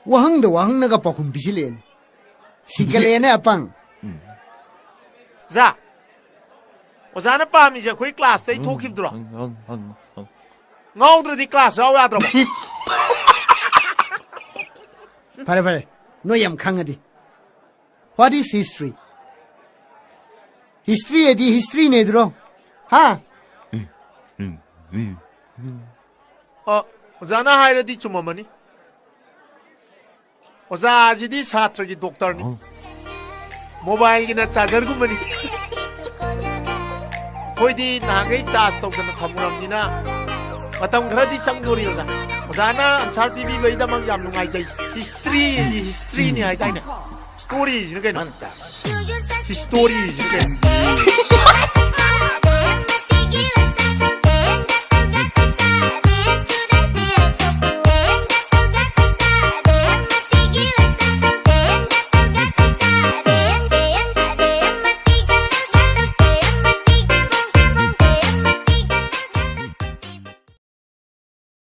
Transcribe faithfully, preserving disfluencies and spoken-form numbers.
ꯋꯥꯍꯪꯗ ꯋꯥꯍꯪꯅꯒ ꯄꯥꯎꯈꯨꯝ ꯄꯤꯁꯤꯜꯂꯛꯑꯦꯅꯦ꯫ ꯁꯤꯒꯠꯂꯛꯑꯦꯅꯦ ꯑꯄꯪ꯫ ꯑꯣꯖꯥ, ꯑꯣꯖꯥꯅ ꯄꯥꯝꯃꯤꯁꯦ ꯑꯩꯈꯣꯏ ꯀ꯭ꯂꯥꯁꯇꯩ ꯊꯣꯛꯈꯤꯕꯗꯨꯔꯣ? ꯉꯥꯎꯗ꯭ꯔꯗꯤ ꯀ꯭ꯂꯥꯁ ꯌꯥꯎ ꯌꯥꯗ꯭ꯔꯕꯣ? ꯐꯔꯦ ꯐꯔꯦ, ꯅꯣꯏ ꯌꯥꯝ ꯈꯪꯉꯗꯤ꯫ What is history? History ꯍꯥꯏꯗꯤ history ꯅꯦꯗ꯭ꯔꯣ? ꯍꯥ? ꯑ, ꯑꯣꯖꯥꯅ ꯍꯥꯏꯔꯗꯤ ꯆꯨꯝꯃꯝꯃꯅꯤ꯫ ꯑꯣꯖꯥꯁꯤꯗꯤ ꯁꯥꯇ꯭ꯔꯒꯤ ꯗꯣꯛꯇꯔꯅꯤ꯫ ꯃꯣꯕꯥꯏꯜꯒꯤꯅ ꯆꯥꯔꯖꯔꯒꯨꯝꯕꯅꯤ꯫ ꯑꯩꯈꯣꯏꯗꯤ ꯅꯍꯥꯟꯈꯩ ꯆꯥꯔꯖ ꯇꯧꯗꯅ ꯊꯝꯃꯨꯔꯕꯅꯤꯅ ꯃꯇꯝ ꯈꯔꯗꯤ ꯆꯪꯗꯣꯔꯤ ꯑꯣꯖꯥ꯫ ꯑꯣꯖꯥꯅ ꯑꯟꯁꯥꯔ ꯄꯤꯕꯤꯕꯩꯗꯃꯛ ꯌꯥꯝ ꯅꯨꯡꯉꯥꯏꯖꯩ꯫ ꯍꯤꯁꯇ꯭ꯔꯤꯗꯤ ꯍꯤꯁꯇ꯭ꯔꯤꯅꯤ ꯍꯥꯏꯗꯥꯏꯅꯦ? ꯁ꯭ꯇꯣꯔꯤꯁꯤꯅ ꯀꯩꯅꯣ? ꯍꯤꯁꯇꯣꯔꯤꯁꯤꯅ ꯀꯩꯅꯣ?